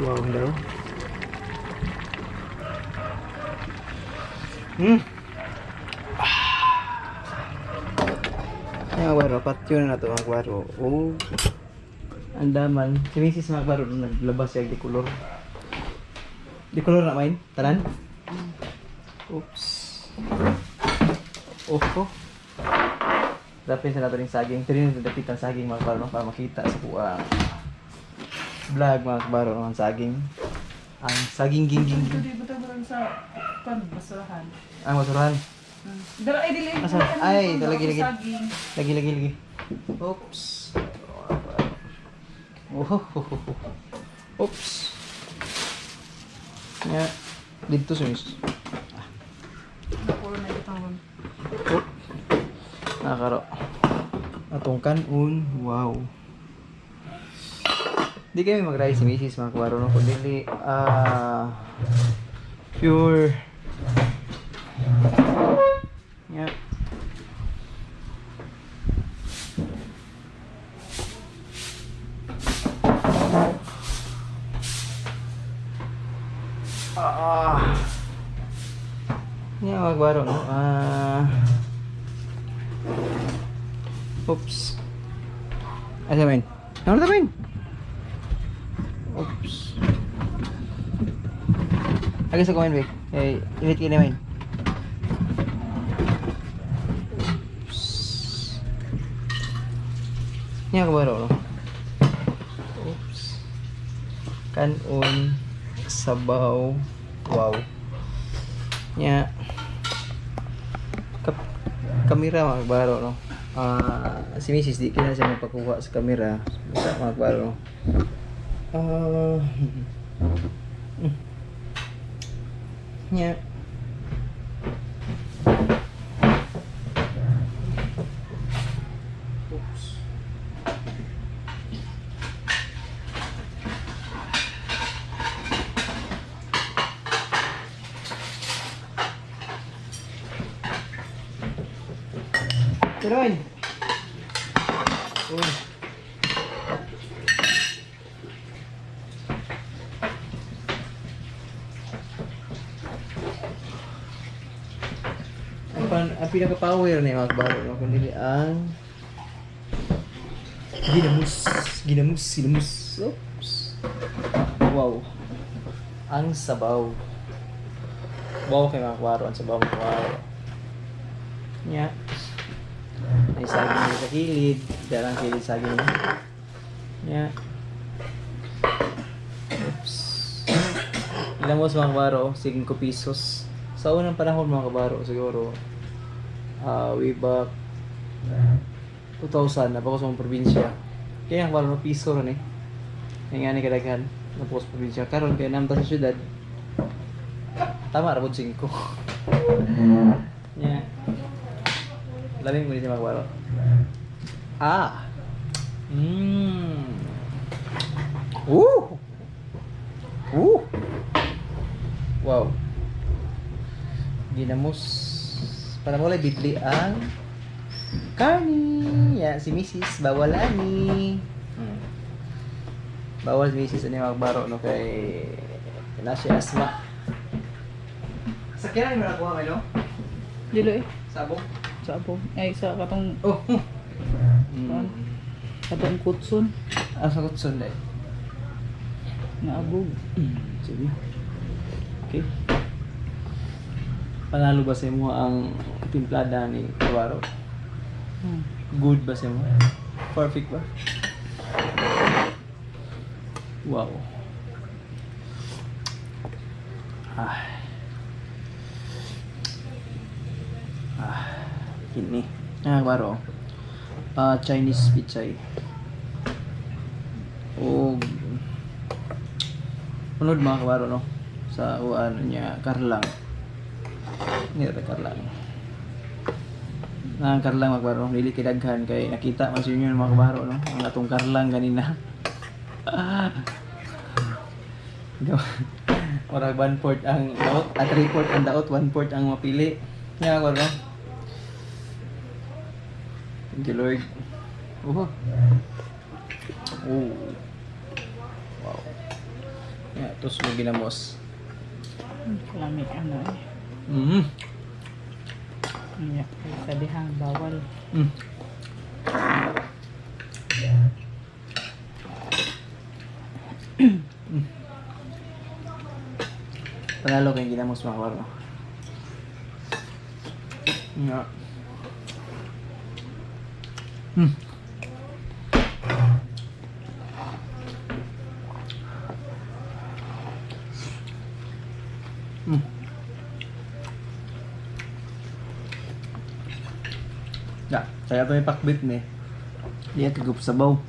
Wow, daw. Ay, mga kabaro, patyo na to mga kabaro. Oh. Ang daman. Si Mrs. mga kabaro, naglabas siya di kolor. Di kolor na main? Tanan? Oops. Oh, oh. Dapin sa nato ning saging. Tiri na dapit ang saging mga kabaro no? Para makita sa kuha vlog mga kabaro no? Ang saging. Ang saging ging ging ging. Ito dito sa kan basurahan. Ang basurahan. Dara ay dili. Asa? Ay, talagi, lagi. Saging. Lagi lagi lagi. Oops. Oh, oops. Ya, dito sa miss. Nakuha na itong. Oh. Nakakaro. Atong kanon. Wow. Di kami mag-rice si Mrs. mga kabaro no? Kundi pure. Yep. Ah. Yeah, mga kabaro no? Oops. Asa men? Ano ta men? Oops. Aga sa kumain, be. Eh, init kini men. Oops. Nya kabaro no? Oops. Kanon, sabaw. Wow. Nya. Kamera mga kabaro no. Si Mrs. di kina siya magpakuha sa kamera. Basta mga kabaro no. Nya. Oops. Tuloy. Uy. Ang pinaka-power ni mga kabaro no, kundi ang ginamos, ginamos, ginamos. Oops. Wow. Ang sabaw. Wow kay mga kabaro, ang sabaw mga kabaro. Nya. May saging sa kilid. Dalang kilid saging. Nya. Oops. Ilang mo mga kabaro? 5 pesos. Sa unang panahon mga kabaro, siguro way back 2000, napako sa mga probinsya. Kaya ang kabaro, no, piso ron eh. Kaya nga ni kadaghan, napako sa probinsya. Karon kaya namta sa syudad. Tama ra pud 5. Yeah. Lamig mo ni siya magbaro. Ah. Ooh. Ooh. Wow. Ginamos. Para mo bidli ang karni. Ya, si Mrs. Bawal ani. Bawal si Mrs. ani magbaro no kay na siya asma. Sa kailan mo nakuha kayo? Dilo eh. Sabong? Sa abo. Ay, sa katong Oh. Kuan. Katong kutsun. Ang sagot sunday. Nga abog. Sige. Okay. Panalo ba sa imo ang timplada ni Kawaro? Good ba sa imo? Perfect ba? Wow. Ah. Ah, kini. Ah, Kawaro. Ah, Chinese pichay. Og unod mga kabaro no sa uan niya karlang. Ni ra karlang. Na ang karlang mga kabaro dili kay daghan kay nakita man sa inyo mga kabaro no ang atong karlang ganina. Murag 1/4 ang daot, at 3/4 ang daot, 1/4 ang mapili. Nya kabaro no. Thank you Lord. Oh. Oh. Wow. Yeah, tos mo ginamos. Lami ano eh. Yeah, sa dihang bawal. Panalo kay ginamos mga kabaro. Nga. Ya, saya to may pakbit ni. Diya kigup sabaw.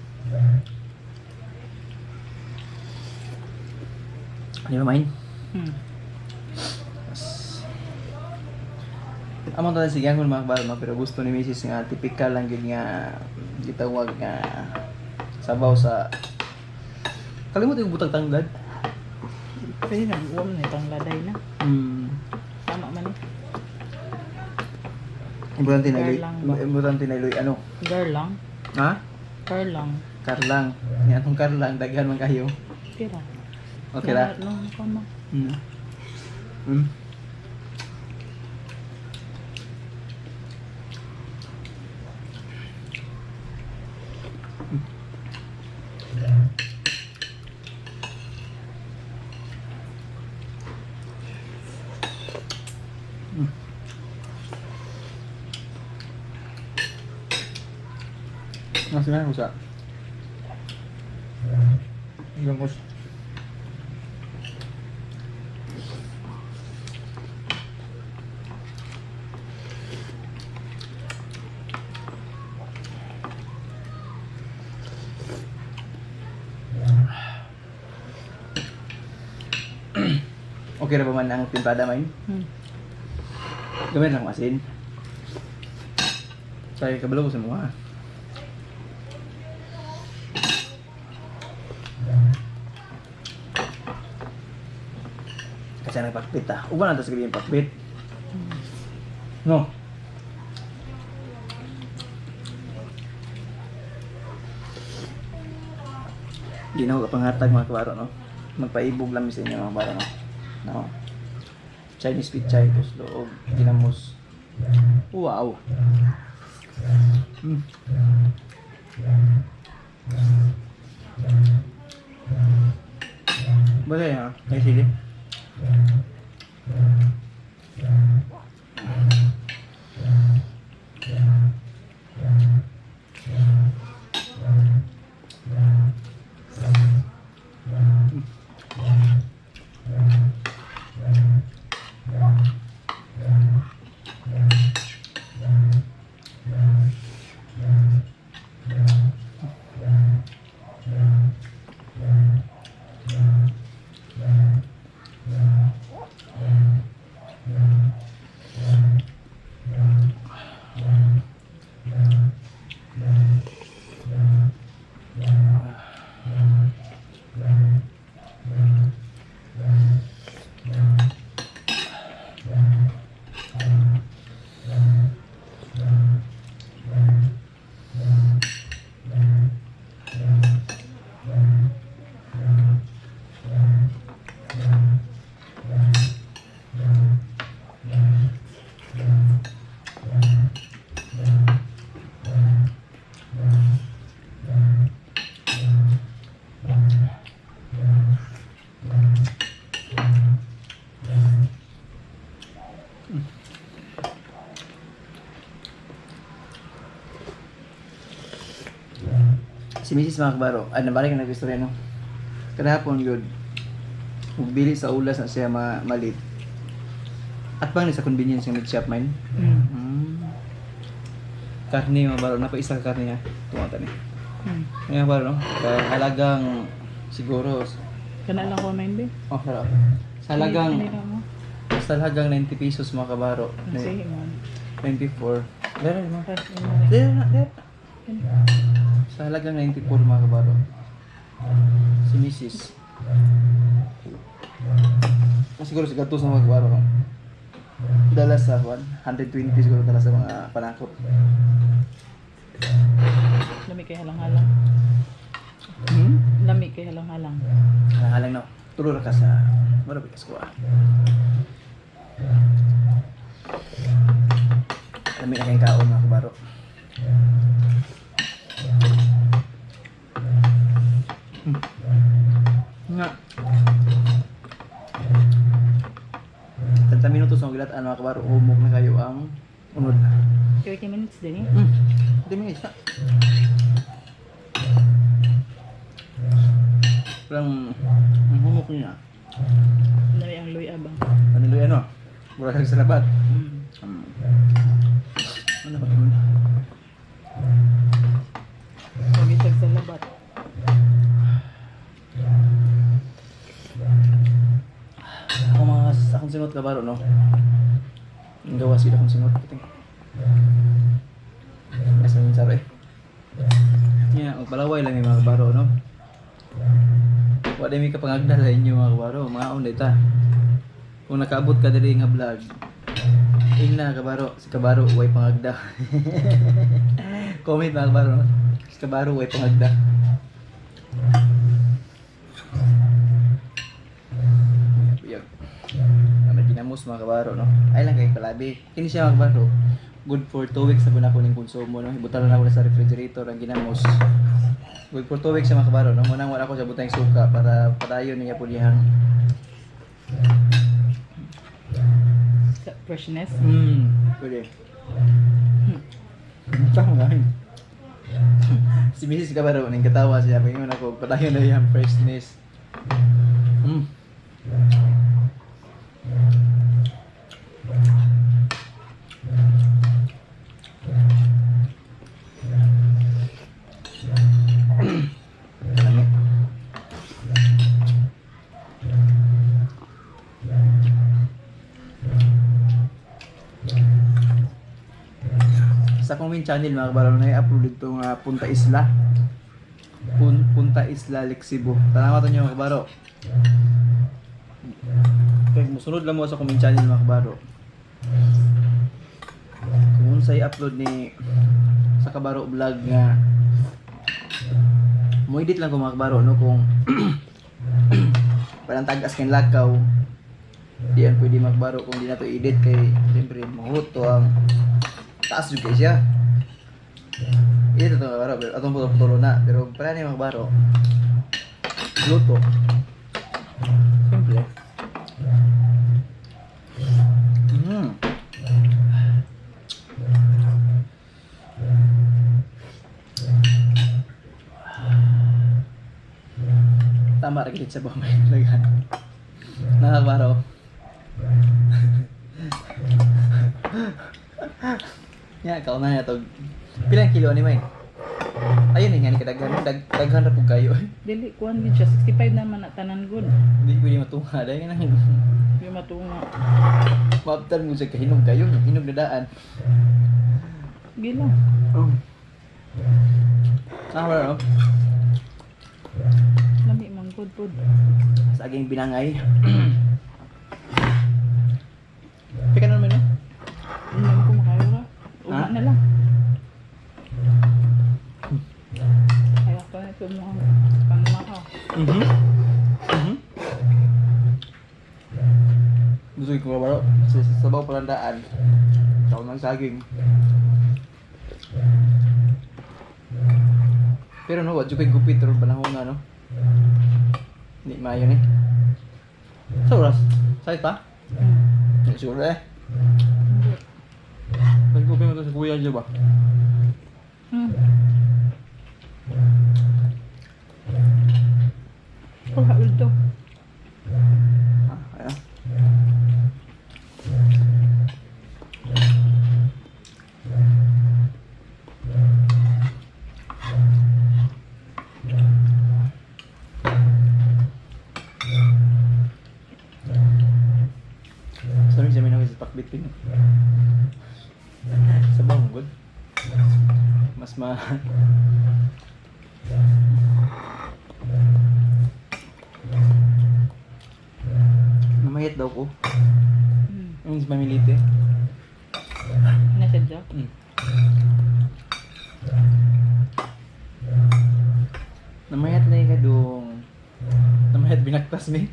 Di ba main? Yes. Among tayo sige ang mga kabalo, no? Pero gusto ni Mrs. nga tipikal lang gyud nga gitawag nga sabaw sa kalimot yung butang tanglad. Pwede na, wala na itong laday na. Tama man eh. Importante na iloy. Karlang ba? Importante na iloy ano? Garlang. Ha? Karlang. Karlang. Yan atong karlang daghan man kayo. Tira. Okay ra. No, no, no. Nasi man usa. Yung kus. Okay ra ba man ang timplada man? Gamit lang asin. Kaya kabalo ko sa mga. Kasi nagpakbit ah. Uban na to sa gabi yung pakbit. No. Di na ako kapanghatag mga kabaro no. Magpaibog lang sa inyo mga kabaro no. No. Chinese pichay tapos loob ginamos. Wow. Bagay ha, may sili. Si Mrs. mga kabaro, ay nabalik na nag-istorya no. Kanahapon yun, magbili sa ulas na siya malit. At bang sa convenience ng meat shop man? Mm. Karne mga baro, napa isa ka karne ha. Tuwa tani. Mm. Mga baro, no? Sa halagang siguro Kana lang ko main be. oh, sarap. Sa halagang Kanina mo. sa halagang 90 pesos mga kabaro. Sige man. 94. Meron mo. Ay, yun na rin. There na, there. Sa halagang 94 mga kabaro. Si Mrs. Ah, siguro si Gatos na mga kabaro. No? Dala sa 120 siguro dala sa mga panakot. Lami kay halang-halang. Hmm? Lami kay halang-halang. Halang-halang no. Tulo ra ka sa wala ba ka Lami na kayong kaon mga kabaro. Nga. 30 minutos ang gilat ano mga kabaro, humok na kayo ang unod. 30 minutes din eh. Hindi mo isa. Parang ang humok niya. Lami ang luy abang. Ano luy ano? Mura sa labat. Mm. Ano ba yun? Pagisag sa labat. Ako mga akong singot kabaro no. Ang gawa sila akong singot puting. Nasa yung saro eh. Yeah, magpalaway lang yung mga kabaro no. Wa di mi kapangagda sa inyo mga kabaro, mga unday ta. Kung nakaabot ka diri nga vlog, ingna kabaro, si kabaro way pangagda. Comment mga kabaro, no? Si kabaro way pangagda. Buyag. May ginamos mga kabaro no. Ay lang kay palabi. Kini siya mga kabaro. Good for 2 weeks na po na ako ning konsumo no. Ibutan na ako na sa refrigerator ang ginamos. Good for 2 weeks siya mga kabaro no. Munang wala ko sa butang suka para padayon niya po dihang. Sa freshness. Pwede. Tama nga. Si Mrs. Kabaro ning katawa siya paingon ako padayon na yung freshness. Kalami. Sa akong main channel mga kabaro na i-upload dito nga Punta Isla. Punta Isla Lexibo. Tanawa to nyo mga kabaro. Kaya musunod lang mo sa akong main channel mga kabaro. Kung unsay upload ni sa Kabaro vlog nga mo edit lang ko mga kabaro no kung parang tagas kay lakaw di yan pwede magbaro kung di na to edit kay siyempre mahuto ang taas jud kay siya. Edit ito mga kabaro pero atong puto-putulo na pero para ni mga kabaro luto simple. Tama ra gid sa bamay talaga. Nakakabaro. Ya, kauna na to. Pilang kilo ni May? Ayun eh, nga ni kadaghan. Daghan ra pud kayo. Dili kuan gid siya 65 na man na tanan gud. Hindi pwede matunga. Dahil nga nang Di matunga. maabtan mo siya kahinog kayo. Hinog na daan. Gila. Oh. Nakakabaro. Lami man gud pud. Sa aging binangay. Pika naman no? Hindi ko makayo ra. Uga Ha? na lang. Kaya pa ito mo ang pangmakaw. Gusto ko kabaro. Sa sabaw palandaan. Taon ng saging. Pero no, wadyo kay gupit ron panahon na no. Hindi maayo ni. Sa oras? Size pa? Hmm. Hindi siguro eh. Hindi. Nagupit mo to sa kuya dyan ba? Hmm. Sabi sa minang sa pakbit pin. Sa bang good. Mas ma Namayat daw ko. Yung sa mamilite. Nasadya. Namayat na yung kadung. Namayat binaktas mi.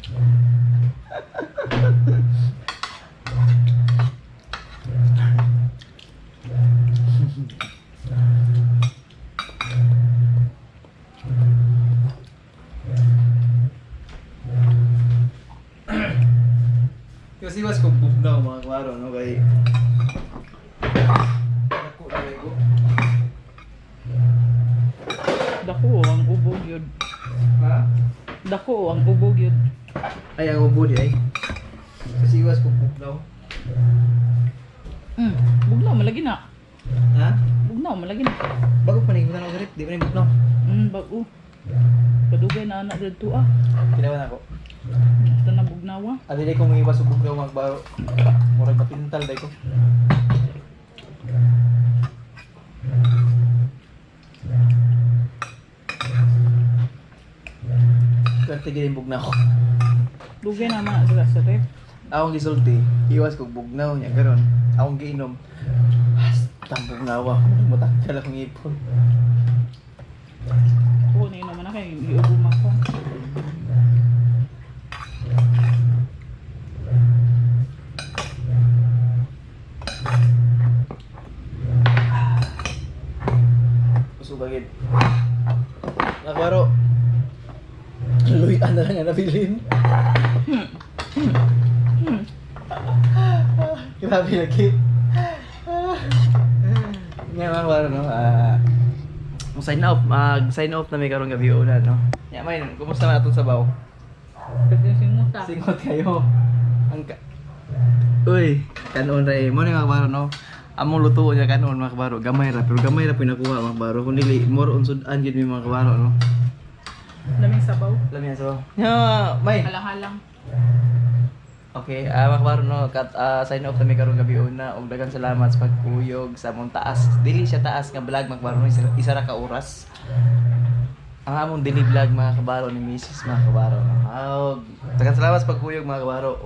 Kasi was kong bugnaw mga klaro, no? Kay... Dako na ko. Dako ang ubo gyud. Ha? Dako ang ubo gyud. Ay, ang ubo di ay. Kasi iwas kong bugnaw. Bugnaw malagi na. Ha? Bugnaw malagi na. Bago pa naging ako sa rep, di pa naging bugnaw. Bago. Padugay na anak didto ah. Ginawa na ako. Basta na bugnaw ah. Adi day ko mangiwas og bugnaw magbaro. Murag mapintal day ko. Swerte gid yung bugnaw. Dugay na man dira sa ref. Akong gisulti, iwas kog bugnaw niya karon. Akong giinom. Hasta bugnaw ako, mutanggal akong ipon. Ko ni naman na kay giubo man ko. Kusog agad. Nakwaro. Luyan na lang ang nabilin. Grabe lagi. Nga mga kwaro, no? Ah, mo sign off, mag sign off na may karong gabi una, no? Ya, may, kumusta man atong sabaw? Pwede singuta. Singot kayo. Ang ka Uy, kanon ra eh. Mo ni mga kabaro no. Among lutuon niya kanon mga kabaro. Gamay ra pero gamay ra pinakuha mga kabaro. Kun dili more on sudan gyud mi mga kabaro no. Laming sabaw. Lami yan so. Ya, may. Halang-halang. Okay, mga kabaro no, kat, sign off na mi karong gabi una ug daghang salamat sa pagkuyog sa among taas. Dili siya taas nga vlog mga kabaro no, isa ra ka oras. Ang among dili vlog mga kabaro ni Mrs. mga kabaro no. Daghang salamat sa pagkuyog mga kabaro.